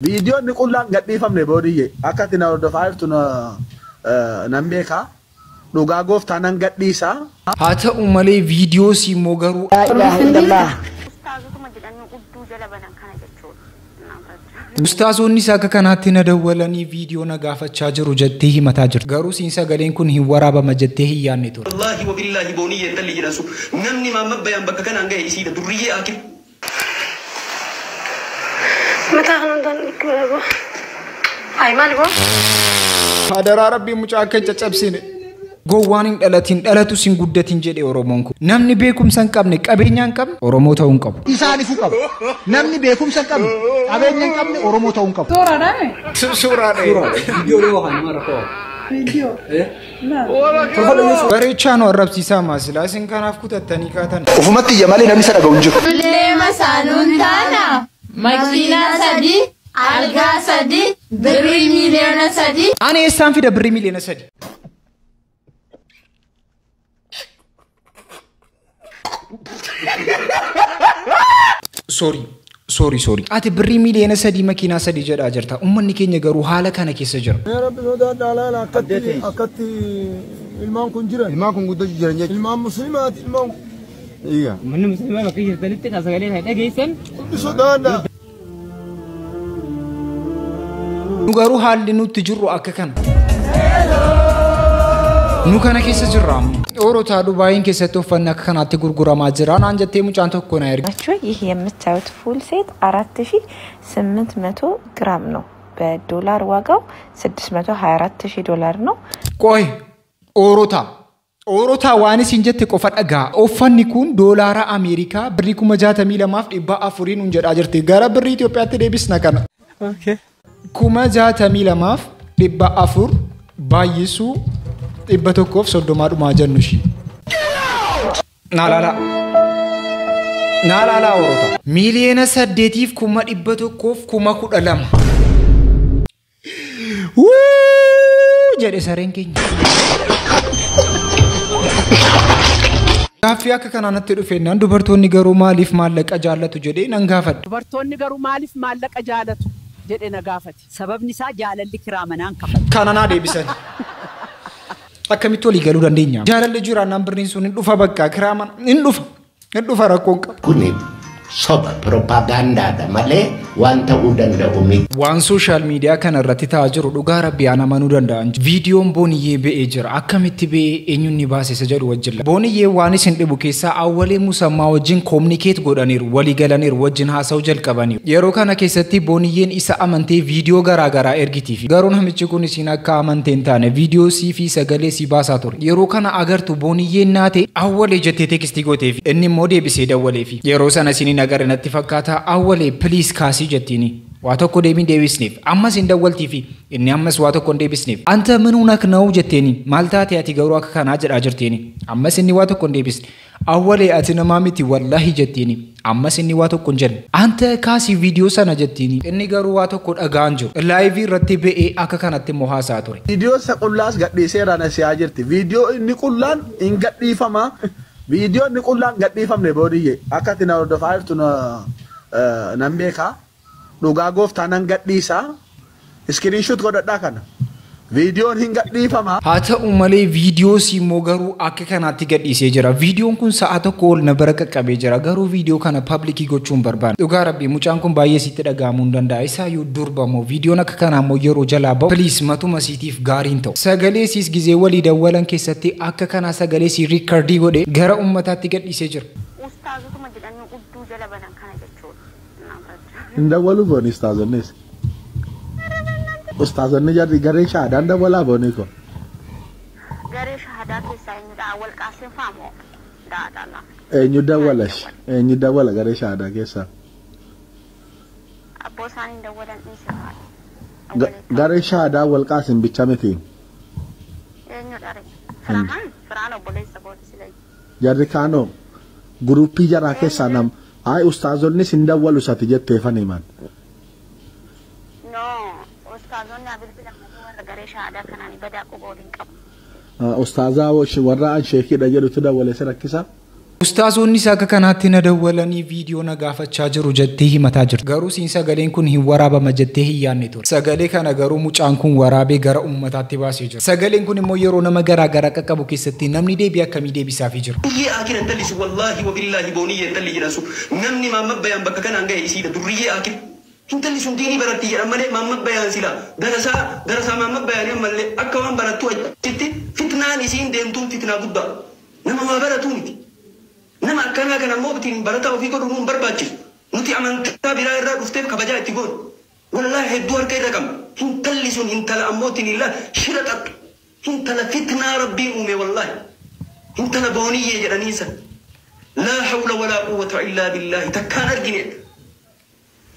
Viidiyoon qullaan gadhiifamne boodiyye akka ati na hordofaa jirtu nan beekaa. Dhugaa gooftaa nan gadhiisaa. Haa ta'u malee viidiyoo immoo garuu Ustaazotuma jedhanii udduu jala banan kana jechuudha. Ustaazonnis akka kanaatti na dawwalanii viidiyoo na gaafachaa jiru jettee himataa jirti. Garuu siin sagaleen kun hin waraabama jettee hin yaadne ture. Wallaahi wabillaahi booniyye intalli jedhan sun namni maamma bayaan bakka kanaan gahe isiidha durriyyee akil. Mataa kan hundaan dhukkubaa. Ay maal boo? Hadaraa rabbii mucaa akka hin caccabsine. Gowwaan hin dhalatin dhalatus hin guddatin jedhe Oromoon kun. Namni beekumsa hin qabne qabeenya hin qabne Oromoo ta'uu hin qabu. Isaaniifuu qabu. Namni beekumsa hin qabne qabeenya hin qabne Oromoo ta'uu hin qabu. Suuraadha. Bareechaa nu arrabsiisaa maasilaa isin kanaaf kutattanii kaatan. Ofumatti iyya malee namni isa dhaga'u hin jiru. Leema saanuun taana makiinaa 3, algaa 3, birrii miiliyoona 3. Ani eessaan fida birrii miiliyoona 3? Sorry, sorry, sorry. Ati birrii miiliyoona 3 makiinaa 3 jedhaa jirta. Uummanni keenya garuu haala kana keessa jira. Rabbi sodaadhaa laala akkatti akkatti ilmaan kun jiran. Ilmaan kun guddachuu jiran jechuudha. Ilmaan musliimaati ilmaan kun. Manni musliimaa bakka jirtanitti kan sagalee kana dhageessan. Rabbi sodaadhaa. Nu garuu haalli nutti jirru akka kana. Nu kana keessa jirra amma. Oorotaa Dubaayin keessatti uffanni akka kanaatti gurguramaa jira. Naan jettee mucaan tokko na erge. ይህ የምታዩት ፉል ሴት 4800 ግራም ነው። በዶላር ዋጋው 624,000 ዶላር ነው። Qoy Oorotaa. Oorotaa waan isin jette qofa dhagaa. Uffanni kun doolaara Ameerikaa birrii 62,400 nuun jedhaa jirti. Gara birrii Itoophiyaatti deebisna kana. 62,400 baay'isuu 130 dhumaa jennu ishii. Naa laalaa. Naa laalaa Oorotaa. 8,112,000. Wuu jedhe sareen keenya. Gaaffii akka kanaa natti dhufeennaan dubartoonni garuu maaliif maallaqa jaallatu jedhee nan gaafadhe. Dubartoonni garuu maaliif maallaqa jaalatu jedhe na gaafate. Sababni isaa jaalalli kiraa manaan kafala. Kana naa deebisan. Akkamitti walii galuu dandeenya? Jaalalli jiraannaan birriin sun hin dhufa bakka kiraa mana hin dhufa. Hin dhufa rakkoon qabu. Kuni soba propagaandaadha malee waan ta'uu danda'u miti. Waan sooshaal miidiyaa kana irratti ta'aa jiru dhugaa rabbii aan amanuu danda'an. Viidiyoon Booniyyee ba'ee jira. Akkamitti ba'ee eenyuun ni baase isa jedhu wajjin. Booniyyee waan isin dhibu keessaa awwalee musammaa wajjin communicate godhaniiru, walii galaniiru, wajjin haasa'uu jalqabaniiru. Yeroo kana keessatti Booniyyeen isa amantee viidiyoo garaa garaa ergitiif. Garuu namichi kun isin akka amantee hin taane viidiyoo sii fi sagalee sii baasaa ture. Yeroo kana agartu Booniyyeen naate awwalee jettee teekstii gooteef inni immoo deebisee dawwaleefi. Yeroo sana isin hin agarre natti fakkaata awwalee please kaasii jettiini. Waa tokko deebiin deebisneef ammas hin dawwaltiifi inni ammas waa tokko hin deebisneef. Anta minuu nakna'u jetteeni maal taate ati garuu akka kanaa jedhaa jirteeni ammas inni waa tokko hin deebisne. Awwalee ati namaa miti wallahi jettiini ammas inni waa tokko hin jenne. Anta kaasii viidiyoo sana jettiini inni garuu waa tokko dhagaan jiru. Laayivii irratti ba'ee akka kanatti immoo haasaa ture. Viidiyoo isa qullaas gadhiiseera na si'aa jirti. Viidiyoo inni qullaan hin gadhiifama. Viidiyoo inni qullaan gadhiifamne boodiyye akka ati na hordofaa jirtu nan beekaa. Dhugaa gooftaa nan gadhiisaa. Iskiriinshuut godhadhaa kana. Viidiyoon hin gadhiifama. Haa ta'u malee viidiyoo immoo garuu akka kanaatti gadhiisee jira. Viidiyoon kun sa'a tokko ol na bira qaqqabee jira. Garuu viidiyoo kana paablikii gochuu hin barbaanne. Dhugaa rabbii mucaan kun baay'ee sitti dhaga'amuu hin danda'a. Isaayyuu durba moo viidiyoon akka kanaa immoo yeroo jalaa ba'u please matuma siitiif gaarii hin ta'u. Sagalee siis gizee walii dawwalan keessatti akka kanaa sagalee sii riikardii godhee gara uummataatti gadhiisee jira. Ustaazotuma jedhanii udduu jala banan kana jechuudha. Hin dawwalu booni ustaazonnis. Ustaazonni jarri garee shahaadaan dawwalaa boonii ko. Garee shahadaa keessaa eenyudha? Awwal Qaasim faamoo? Daadhala. Eenyu dawwalash? Eenyu dawwala garee shahadaa keessaa? Abboo isaanii dawwalan dhiise maali? Garee shahadaa Awwal Qaasim bicha miti. Eenyudha ree? Firaan firaan obboleessa kooti sila. Jarri kaanoo guruppii jaraa keessaa nam ay ustaazonnis hin dawwalu sati jetteefani man. No, ustaazonni abilbila warra garee shahadaa kanaan badaa quba waliin qabu. Ustaazaa warra an sheekidha jedhutu dawwale si rakkisa? Ustaazonni akka kanaatti na dawwalanii viidiyoo na gaafachaa jiru jettee himataa jirti. Garuu siin sagaleen kun hin waraabama jettee hin yaadne ture. Sagalee kana garuu mucaan kun waraabee gara uummataatti baasee jira. Sagaleen kun immoo yeroo nama garaa garaa qaqqabu keessatti namni deebii akkamii deebisaafii jira. Durriyyee akira intalli sun wallaahi wabillaahi booniyyee intalli jedhan sun namni maamma bayaan bakka kanaan gahe isiidha durriyyee akira. Intalli sun diinii baratti jedhan malee maamma bayaan sila darasaa darasaa maamma bayaanii ammallee akka waan barattu achitti fitnaan isiin deemtuun fitnaa guddaa nama waa baratuu miti. Nama akkanaa kana immoo ittiin barataa ofii godhuu nuun barbaachisu. Nuti amantaa biraa irraa dhufteef kabajaa itti goonu. Wallaahi hedduu harka irra qabna. Intalli sun intala ammoo ittiin illaa shira xaxxu. Intala fitnaa rabbiin uume wallaahi. Intala booniyyee jedhanii san. Laa hawla walaa quwwata illaa billaahi takkaan argine.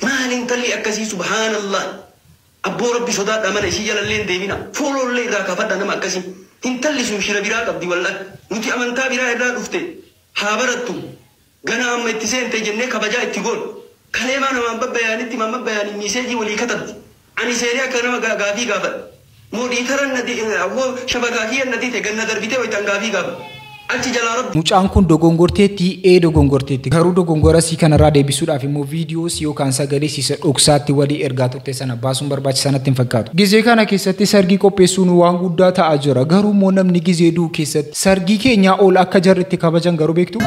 Maal intalli akkasii subhaanallah. Abboo rabbi sodaadha mana ishii jalallee hin deemina. Fooloollee irraa kaafadha nama akkasii. Intalli sun shira biraa qabdi wallaahi. Nuti amantaa biraa irraa dhufte. Haa barattu. Gana amma itti seente jennee kabajaa itti goonu. Kaleemaa namaan babbayaanitti maamma bayaanii miiseejii walii katabdi. Ani seenee akka nama gaafii gaafadha. Moodii taran nadi ammoo shabakaa kiyya nadi ta'e ganna darbitee wayitaan gaafii gaafadha. Achi jalaa rabbi. Mucaan kun dogongorteetti ee dogongorteetti garuu dogongora sii kanarraa deebisuudhaaf immoo viidiyoo sii yookaan sagalee siisa dhoksaatti walii ergaa turte sana baasuun barbaachisaa natti hin fakkaatu. Gizee kana keessatti sargii qopheessuun waan guddaa ta'aa jira. Garuu immoo namni gizee du'u keessatti sargii keenyaa ol akka jarri itti kabajan garuu beektu.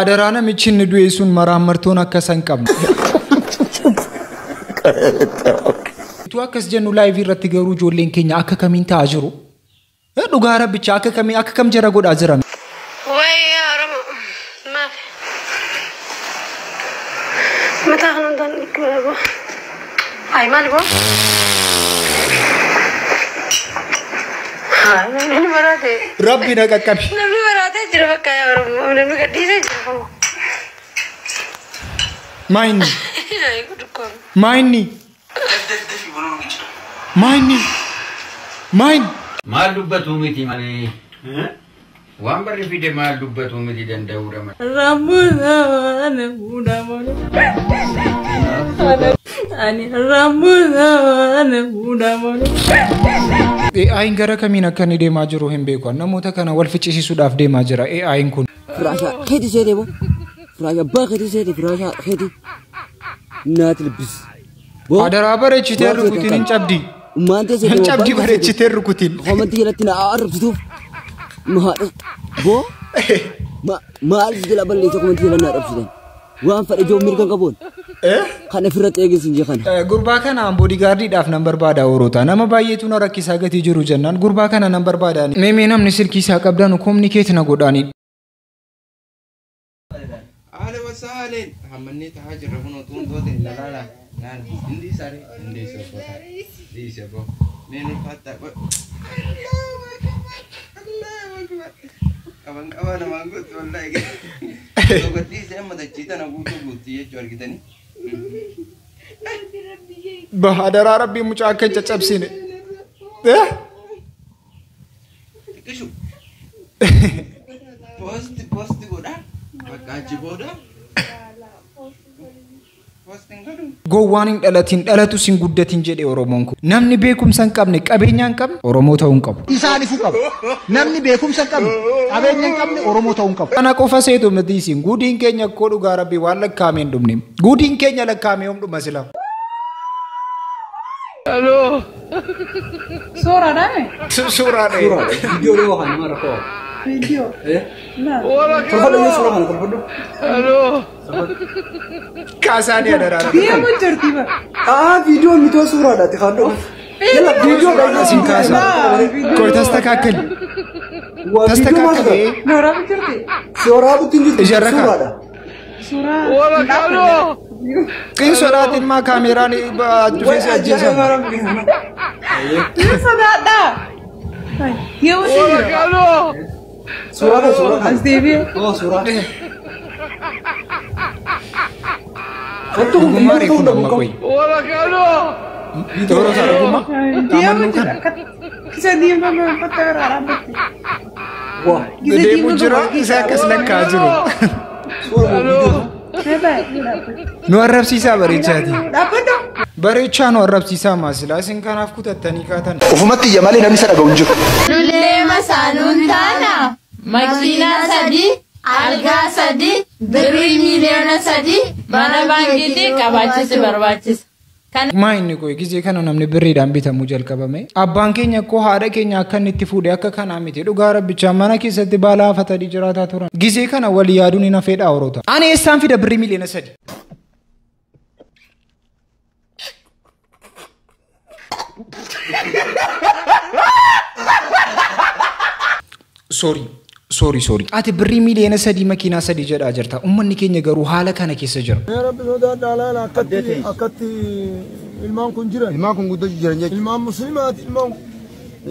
Adaraa namichi inni du'e sun maraammartoon akka isa hin qabne. Utuu akkas jennu laayivii irratti garuu ijoolleen keenya akka kamiin ta'aa jiru? Dhugaa rabbicha akka kamii akka kam jara godhaa jiran? Wayyaa Oromoo maaf mataa kana hundaan dhukkubaa boo. Ay maali boo? Namni maraate. Rabbi na qaqqabi. Namni maraatee jira bakka yaa Oromoo namni gadhiisee jira. Maayinni. Maayinni. Maayinni. Maayinni. Maal dubbatu miti malee. Waan barri fide maal dubbatu miti danda'uudha malee. AI'n gara kamiin akka inni deemaa jiru hin beeku. Namoota kana wal ficcisiisuudhaaf deemaa jira AI'n kun. Firaashaa keeti seete boo. Firaashaa abbaa keeti seete firaashaa keeti. Naati libbis. Adaraa bareechitee rukutiin hin cabdi. Maantee seete Hin cabdi bareechitee rukutiin. Komantii jalatti na arrabsituuf. Maal boo. Maal jala balleessa komantii jala na arrabsitan. Waan fedhe ijoo mirga qabuun. Kan ofirratti eegisiin jee kana. Gurbaa kana boodigaardiidhaaf nan barbaada horoota. Nama baay'eetu na rakkisaa gatii jiru jennaan gurbaa kana nan barbaada. Meemee namni silkii isaa qabdan kominikeet na godhaani. Haala wasaaleen hammannee tahaa jirra kun otuun goote lalaala naan hindi sare hindi soko hindi soko meen ulfaattaa qoy qaban qabaa namaan gootu wallaahi sogadhiise amma dachii tana guutuu guutti jechuu argitanii. Adaraa rabbii mucaa akka hin caccabsine. Xiqqishu poosti poosti godhaa. Bakka achi booda poostiin godhu. Gowwaan hin dhalatin dhalatus hin guddatin jedhe Oromoon kun. Namni beekumsa hin qabne qabeenya hin qabne Oromoo ta'uu hin qabu. Isaaniifuu qabu. Namni beekumsa hin qabne qabeenya hin qabne Oromoo ta'uu hin qabu. Kana qofa seetu miti isin guudiin keenya akkoo dhugaa rabbii waan lakkaa'amee hin dhumne. Guudiin keenya lakkaa'amee yoom dhuma sila. Aloo. Suuraadhaan? Suuraadhaan. Viidiyoo dhiyoo kan nama rakkoo. Viidiyoo. Tolfadhu yoo suuraa kana tolfadhu. Aloo. Kaasaanii adaraa rabbii. Deemu jirti ba. Aa viidiyoo mitoo suuraadha ati kan dhufu. Yalla viidiyoo Isin kaasa. Koi tastakaakali. Tastakaakali. Nooraa jirti. Suuraa butti hin jirtu Ijarra kaa. suuraadha. Suuraa. Wala Qin sodaatin maa kaameeraan dhufee si ajjeesan. Ni sodaadha. Yoo si jira. Suuraa kana suuraa kana. As deebi'e. Oo suuraa. Wanti kun Dhugummaa viidiyoo reefu ta'uu nama dhabu qabu. qoyi. Toora isaa dhugummaa. Deemu jira. Isa diimaa uffata biraa dhaabbatti. Waa. Deemu jira isa akkas lakkaa jiru. Nu arrabsiisaa bareechaati. Bareechaa nu arrabsiisaa maasilaa isin kanaaf kutattanii kaatan. Ofumatti iyya malee namni isa dhaga'u hin jiru. Lullee masaanuun taana makiinaa 3 algaa 3 birrii miiliyoona 3 mana baankiitti qabaachisi barbaachisa. Maa inni koo gizee kana namni birriidhaan bitamuu jalqabame. Abbaan keenya koo haadha keenya akka inni itti fuudhe akka kanaa miti. Dhugaa rabbichaa mana keessatti baala hafatanii jiraataa turan. Gizee kana walii yaaduun hin hafeedha horoota. Ani eessaan fida birrii miiliyoona 3? Sorry. Sorry, sorry. Ati birrii miiliyoona 3 makiinaa 3 jedhaa jirta. Uummanni keenya garuu haala kana keessa jira. Rabbi sodaadhaa laala akkatti ilmaan kun jiran. Ilmaan kun guddachuu jiran jechuudha. Ilmaan musliimaati ilmaan.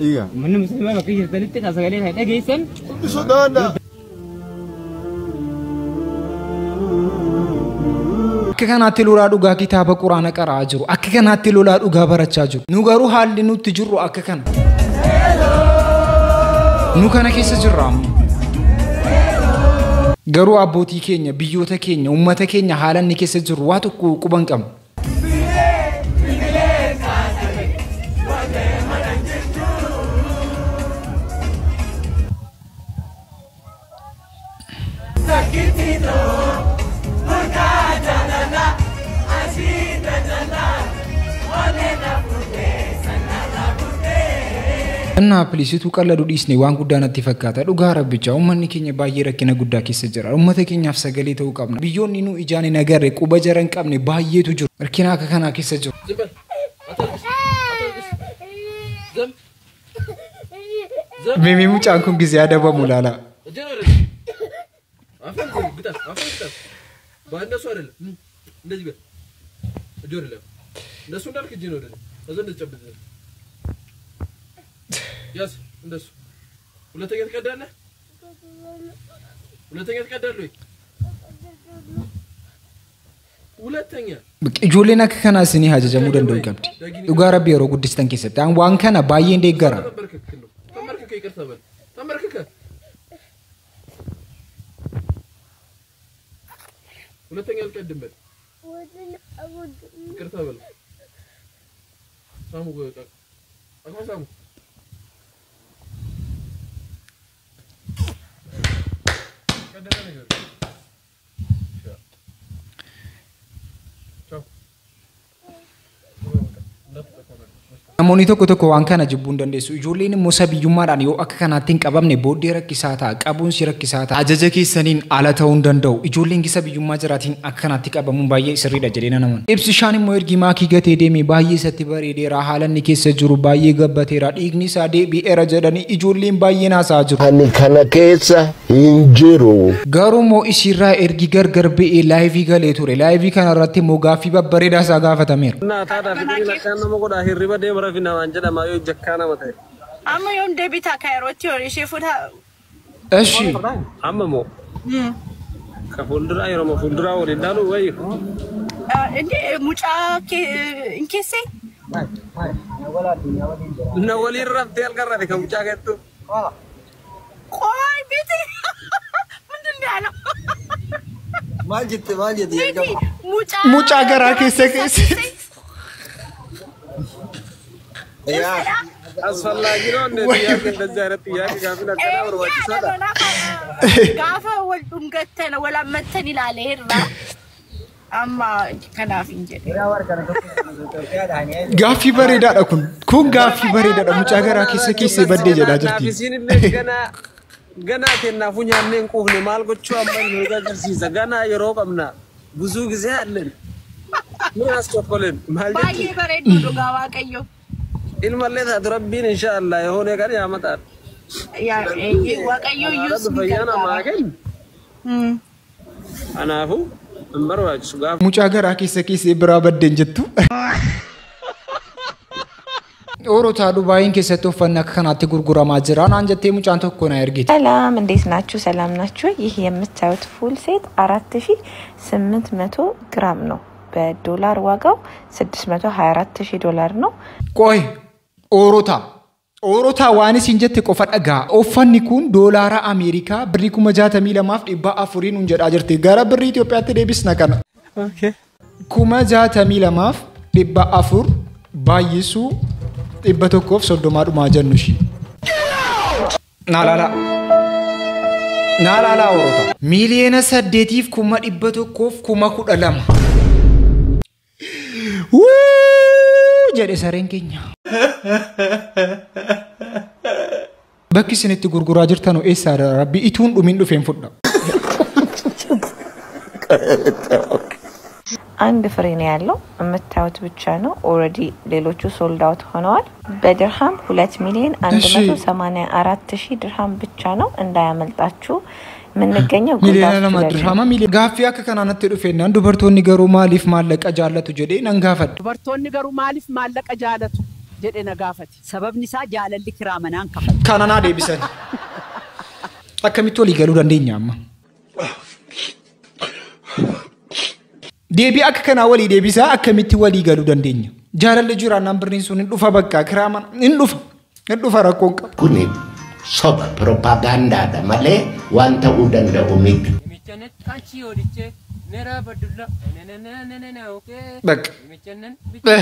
Iya. Manni musliimaa bakka jirtanitti kan sagalee kana dhageessan. Rabbi sodaadhaa. Akka kanaatti lolaa dhugaa kitaaba quraana qara'aa jiru. Akka kanaatti lolaa dhugaa barachaa jiru. Nu garuu haalli nutti jirru akka kana. Nu kana keessa jirra amma. Garuu abbootii keenya, biyyoota keenya, uummata keenya haala inni keessa jiru waa tokko quba hin qabnu. እና ፕሊሲቱ ቀለዱ ዲስኔ waan guddaa natti fakkaata. Dhugaa rabbichaa uummanni keenya baay'ee rakkina guddaa keessa jira. Uummata keenyaaf sagalee ta'uu qabna. Biyyoonni nu ijaan hin agarre quba jara hin qabne baay'eetu jiru. Rakkina akka kanaa keessa jiru. Mimi mucaan kun gisee adabamu laala. Yes, እንደሱ ሁለተኛ ትቀዳለህ? ሁለተኛ ትቀዳለህ ወይ? ሁለተኛ Ijoolleen akka kanaa isinii ajajamuu danda'u qabdi. Dhugaa rabbi yeroo guddistan keessatti an waan kana baay'een deeggara. ተንበርክከህ ይቅርታ በል። ተንበርክከህ ሁለተኛ አልቀድም በል። ይቅርታ በል። ሳሙ አቅማ ሳሙ Namoonni tokko tokko waan kana jibbuu hin dandeessu. Ijoolleen immoo sabiyyummaadhaan yoo akka kanaatti hin qabamne booddee rakkisaa ta'a. Qabuun si rakkisaa ta'a. Ajaja keessaniin ala ta'uu hin danda'u. Ijoolleen gisa biyyummaa jiraatiin akka kanaatti qabamuun baay'ee sirriidha jedhee nan amana. Ibsishaan immoo ergi maakii gatee deeme baay'ee isatti bareedeera. Haala inni keessa jiru baay'ee gabbateera. Dhiigni isaa deebi'eera jedhanii ijoolleen baay'een haasa'aa jiru. Ani kana keessa hin jiru. Garuu immoo isiirraa ergi gargar ba'ee laayivii galee ture. Laayivii kanarratti immoo gaaffii babbareedaa isaa gaafatameera. Amma yoom deebitaa Kaayirootti yoo ishee fuudha. Eshi. Amma moo. Ka fuulduraa yeroo fuulduraa waliin ilaalu wayi. Inni mucaa hin keessee? Na waliin raftee halkan rafe kan mucaa keettu. Qoy biti. ምንድን ነው ያለው? Maal jette maal jette jalqaba? Mucaa garaa keessa keessa. አስፈላጊ ነው እንደ ጥያቄ እንደዚህ አይነት ጥያቄ ጋፊን akkana barbaachisaadha. Gaafa wal dhungattan wal hammattan ilaaleerra. Amma kanaaf hin jedhe. Gaaffii bareedaadha kun. Kun gaaffii bareedaadha. Mucaa garaa keessa keessee baddee jedhaa jirti. Isiin illee ganaa ganaa kennaafuu nyaannee hin quufne maal gochuu amma nu agarsiisa. Ganaa yeroo qabna ብዙ ጊዜ አለን። ምን አስቸኮለን? maal Baay'ee bareedu dhugaa Waaqayyo. Ilmallee taatu Rabbiin inshaallah የሆነ ቀን ያመጣል። Waaqayyo iyyuu si Fayyaa namaa kennu. Kanaafuu hin barbaachisu gaafa. Mucaa garaa keessa keessee biraa baddeen jettu. Oorotaa Dubaayin keessatti uffanni akka kanaatti gurguramaa jira. Naan jettee mucaan tokko na ergite. ሰላም እንዴት ናችሁ? ሰላም ናችሁ? ይህ የምታዩት ፉል ሴት 4800 ግራም ነው። በዶላር ዋጋው 624000 ዶላር ነው። ቆይ ኦሮታ Oorotaa waan isin jette qofa dhagaa. Uffanni kun doolaara Ameerikaa birrii 62,400 nuun jedhaa jirti. Gara birrii Itoophiyaatti deebisna kana. 62,400 baay'isuu 130 dhumaa jennu ishii. Naa laalaa. Naa laalaa oorota. 8,112,000. Wuu jedhe sareen keenya. Bakki isin itti gurguraa jirtan eessaadha? Rabbi ituun dhumin dhufeen fudha. አንድ ፍሬ ነው ያለው የምታዩት ብቻ ነው። Already ሌሎቹ sold out ሆነዋል። በድርሃም 2,184,000 ድርሃም ብቻ ነው፣ እንዳያመልጣችሁ። የምንገኘው Miliyoona 2 dirhama miliyoona. Gaaffii akka kanaa natti dhufeennaan dubartoonni garuu maaliif maallaqa jaallatu jedhee nan gaafadha. Dubartoonni garuu maaliif maallaqa jaalatu jedhee na gaafate. Sababni isaa jaalalli kiraa manaan kafalu. Kana naa deebisan. Akkamitti walii galuu dandeenya amma? Deebii akka kanaa walii deebisaa akkamitti walii galuu dandeenya? Jaalalli jiraannaan birriin sun hin dhufa bakka kiraa mana hin dhufa. Hin dhufa rakkoon qabu. Kuni soba propagaandaadha malee waan ta'uu danda'u miti. Bakka. Eh.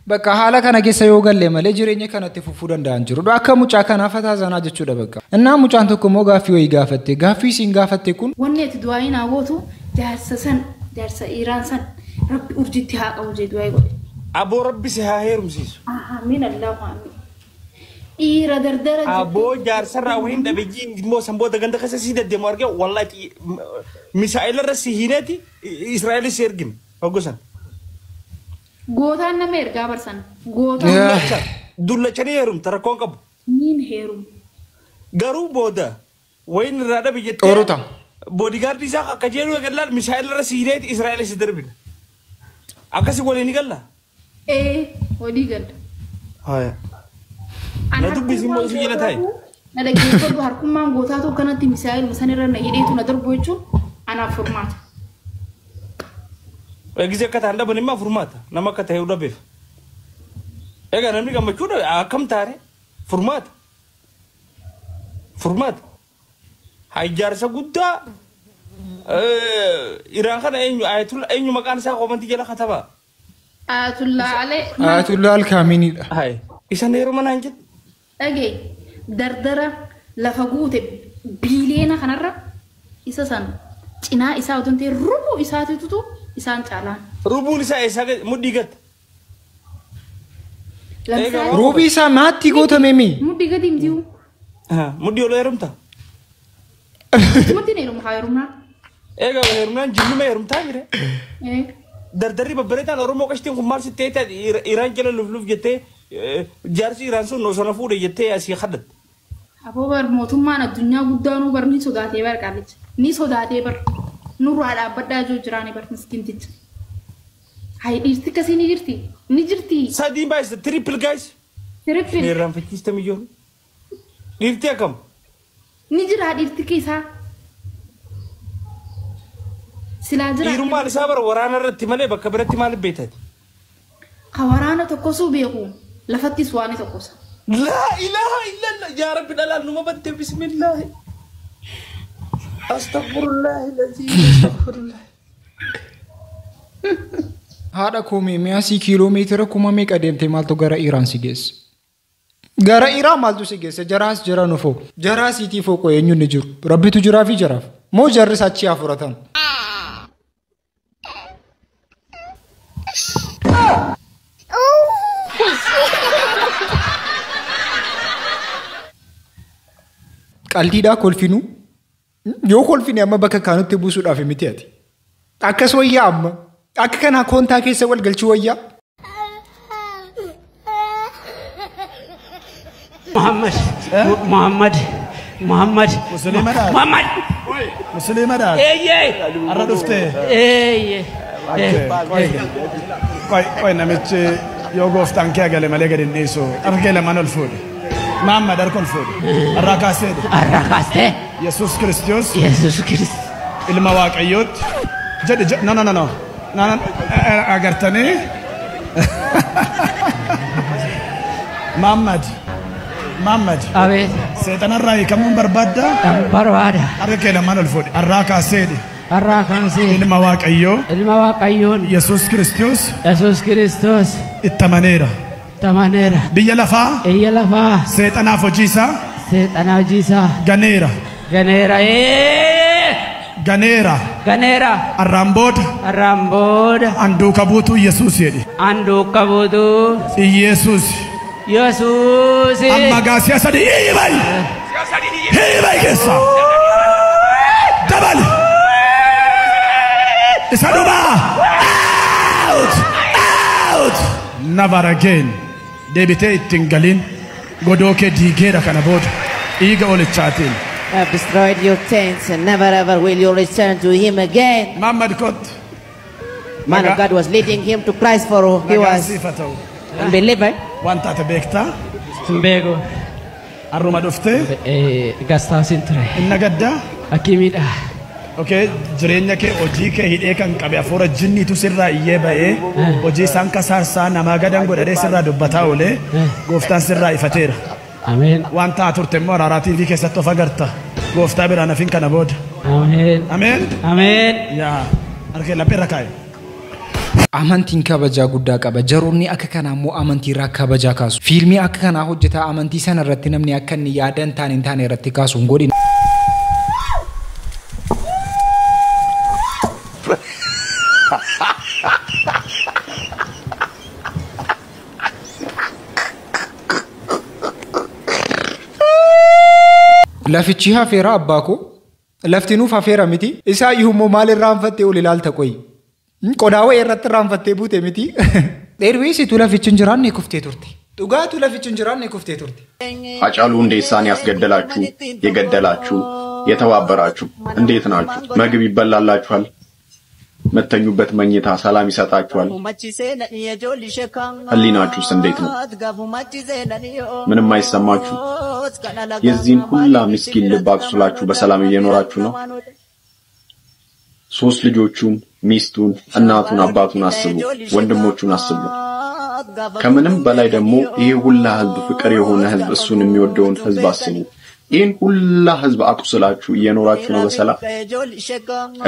Bakka haala kana keessa yoo galle malee jireenya kanatti fufuu danda'an jiru. Akka mucaa kanaa fataa zanaa jechuudha bakka. Innaa mucaan tokko immoo gaaffii wayii gaafatte. Gaaffii isiin gaafatte kun Wanni ati du'aayi naa gootu jaarsa san, jaarsa Iraan san Rabbi urjitti haa qabu jee du'aayi godhe. Aboo Rabbi si haa heerumsiisu. Amiin, Allahu amiin. Dhiira dardara. Aboo jaarsarraa wayiin dhabeeyyii immoo sanboota ganda keessa si deddeemu argee wallahi misaa'ila irra si hiineeti Israa'elis si ergine hoggosan. Gootaan nama ergaa barsan. Gootaan. Dullachanii heerumta rakkoon qabu. Niin heerum. Garuu booda wayiin irraa dhabe jettee. Oorota. Boodigaardii isaa akka jedhu eegallaan misaa'ila irra si hiineeti Israa'elis si darbina. Akkasi waliin ni galla. Ee, walii galla. Haya. Na dubbisi immoo isin jala taa'i. Na dhaggeeffadhu, harkummaan gootaatu akkanatti misaa'iluma san irra na hidheetu na darbu jechuun anaaf furmaata. Eegisi akka ta'an dhaban immoo furmaata. Nama akka ta'e dhabeef. Egaa namni gammachuu dhabe akkam taare furmaata. Furmaata. Haa ijaarsa guddaa Iraan kana eenyu Ayatullah eenyu maqaan isaa koomantii jala katabaa. Ayatullah Alee. Ayatullah Alkaaminiidha. Hayi. Isan yeroo manaan jedhu. Dhagee dardara lafa guute biiliyoona kanarra isa san cinaa isaa otoo hin ta'in rubuu isaatiitu isaan caalaan. Rubuun isaa eessaa mudhii gata. Ruubii isaa maatti gootame mi? Mudhii gadi himtiyu. Mudhii ol heerumta. Mudhiin heeruma haa heerumnaa. Egaa heerumnaan jinnuma heerumtaa mire. Dardarri babbareedaan Oromoo qashtiin kun maal sitti ta'e Iraan jala lufluf jettee jaarsi Iraan sun osoo na fuudhe jettee asii kadhatte. Aboo bar mootummaan addunyaa guddaanuu bar ni sodaatee bar qaalicha. Ni sodaatee bar nurraa dhaabbadhaa jiru jiraanii bar miskiinticha. Hayi, dhiirti akkasii ni jirti. Ni jirti. Sadiin baay'isa triple guys. Triple. Ni irraanfachiista miyyoon. Dhiirti akkam? Ni jira dhiirti keessaa. Silaa jira. Dhiirummaan isaa bara waraana irratti malee bakka biratti maaliif beekati? Ka waraana tokkosuu beeku lafattis waan tokkosa. Laa ilaaha illallah, yaa Rabbi dhalaan numa batte, bismillaahi. Astaghfirullahi lazii astaghfirullah. Haadha koomee mi'aasii kiiloomeetira kuma meeqa deemtee maaltu gara Iraan si geesse? Gara Iraan maaltu si geesse? Jaraas jara nufoo. Jaraa siitii fooqoo eenyuun ni jiru? Rabbitu jiraa fi jaraaf. Moo jarris achii haa furatan? Qaldiidhaa kolfinuu? Yoo kolfine amma bakka kaanutti buusuudhaaf miti ati. Akkas wayyaa amma. Akka kanaa koontaa keessa wal galchuu wayyaa. Muhammad, Muhammad, Muhammad, Muhammad. Musliimadha. Eeyyee. Har'a dhuftee. Eeyyee. Qoy qoy, namichi yoo gooftaan kee gale malee gadi hin dhiisu, harka kee lamaan ol fuudhe. Muhammad, harka ol fuudhe. Har'aa kaasee. Har'aa kaastee. Yesuus Kiristoos. Yesuus Kiristoos. Ilma Waaqayyootti. Jedhi, no, no, no, no. No, no, agartanii. Mahammad. Mahammad. Abeet. Seexanarraa hiikamuun barbaadda? Barbaada. Harka kee lamaan ol fuudhi. Har'aa kaaseedhi. Har'aa kaasee. Ilma Waaqayyoo. Ilma Waaqayyoon. Yesuus Kiristoos. Yesuus Kiristoos. Itti amaneera. Itti amaneera. Biyya lafaa. Biyya lafaa. Seexanaaf hojii isaa. Seexanaaf hojii isaa. Ganeera. Ganeera. Ganeera. Ganeera. Har'aan booda. Har'aan booda. Anduuka buutuu Yesuus jedhi. Anduuka buutuu. Yesuus. Yesuus. Amma gaasiya sadi hiibai. Hiibai keessa. Dabali. Isa dhumaa. Out. Out. Never again. Deebitee ittiin galin. Godoo kee diigeera kana booda. Dhiiga olichaatiin. Have destroyed your tents and never ever will you return to him again. Muhammad Kot. Man of God was leading him to Christ for he was unbeliever. Waan taate beektaa? Hin beeku. Har'uma dhuftee? Gastaasiin ture. Inna gaddaa? Hakimiidha. Okay, jireenya kee hojii kee hidhee kan qabe hafuura jinniitu sirraa iyyee ba'ee hojii isaan kasaarsaa namaa gadan godhadhee sirraa dubbataa oolee gooftaan sirraa ifateera. Ameen. Waan ta'a turte immoo Araaraa TV keessatti of agarta. Gooftaa biraan hafin kana booda. Ameen. Ameen. Ameen. Yaa harka laphee irra kaa'e. Amantiin kabajaa guddaa qaba. Jaroonni akka kanaa immoo amantii irraa kabajaa kaasu. Fiilmii akka kanaa hojjetaa amantii sana irratti namni akka inni yaada hin taane hin taane irratti kaasu hin godhin. Lafichi hafeera abbaa koo. Lafti nuuf hafeera miti. Isaa iyyuu immoo maal irraanfattee ol ilaalta qoyi? Qodaa wayii irratti irraanfattee buute miti. Dheerweessitu lafichi hin jiraanne kuftee turte. Dhugaatu lafichi hin jiraanne kuftee turte. ሃጫሉ ሁንዴሳን ያስገደላችሁ፣ የገደላችሁ፣ የተባበራችሁ እንዴት ናችሁ? ምግብ ይበላላችኋል? መተኙበት መኝታ ሰላም ይሰጣችኋል? ህሊናችሁስ እንዴት ነው? ምንም አይሰማችሁ? የዚህን ሁላ ምስኪን ልብ አቁስላችሁ በሰላም እየኖራችሁ ነው? 3 ልጆቹን፣ ሚስቱን፣ እናቱን፣ አባቱን አስቡ፣ ወንድሞቹን አስቡ። ከምንም በላይ ደግሞ ይሄ ሁላ ህዝብ ፍቅር የሆነ ህዝብ እሱን የሚወደውን ህዝብ አስቡ። ይህን ሁላ ህዝብ አቁስላችሁ እየኖራችሁ ነው በሰላም?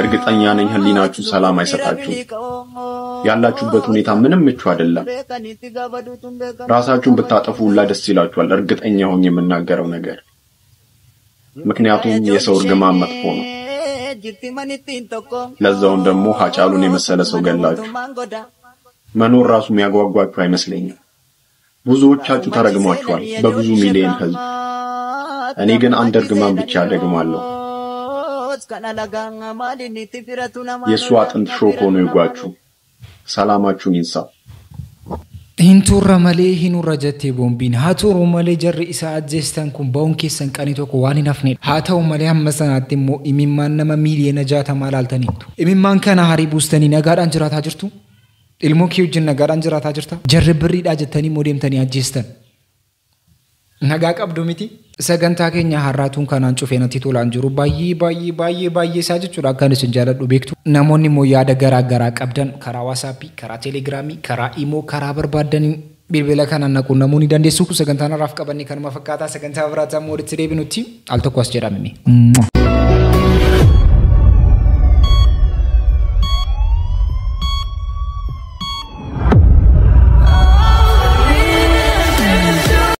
እርግጠኛ ነኝ ህሊናችሁ ሰላም አይሰጣችሁም። ያላችሁበት ሁኔታ ምንም ምቹ አይደለም። ራሳችሁን ብታጠፉ ሁላ ደስ ይላችኋል፣ እርግጠኛ ሆኜ የምናገረው ነገር። ምክንያቱም የሰው እርግማን መጥፎ ነው። ለዛውን ደግሞ ሃጫሉን የመሰለ ሰው ገላችሁ መኖር ራሱ የሚያጓጓችሁ አይመስለኝም። ብዙዎቻችሁ ተረግሟችኋል በብዙ ሚሊዮን ህዝብ። እኔ ግን አንድ እርግማን ብቻ ደግማለሁ። የሱ አጥንት ሾክ ሆኖ ይጓችሁ፣ ሰላማችሁን ይንሳ። Hin turre malee hin urra jettee boombiin haa turu malee jarri isaa ajjeestan kun ba'uun keessan qanii tokko waan hin hafnedha. Haa ta'u malee hamma sanaatti immoo imimmaan nama miiliyoona 60 laaltaniitu. Imimmaan kana harii buustanii nagaadhaan jiraataa jirtu? Ilmoo kee wajjin nagaadhaan jiraataa jirta? Jarri birriidhaa jettanii immoo deemtanii ajjeestan. Nagaa qabdu miti? Sagantaa keenya har'aatuun kanaan cufee natti tolaan jiru baay'ee baay'ee baay'ee baay'ee isaa jechuudha akkan isin jaaladhu beektu. Namoonni immoo yaada garaa garaa qabdan karaa WhatsAppii, karaa Telegramii, karaa Imo, karaa barbaadanii bilbila kanaan naquun namoonni dandeessu. Sagantaan har'aaf qabanne kanuma fakkaataa sagantaa biraataa immoo walitti deebinutti al tokko as jedhamime.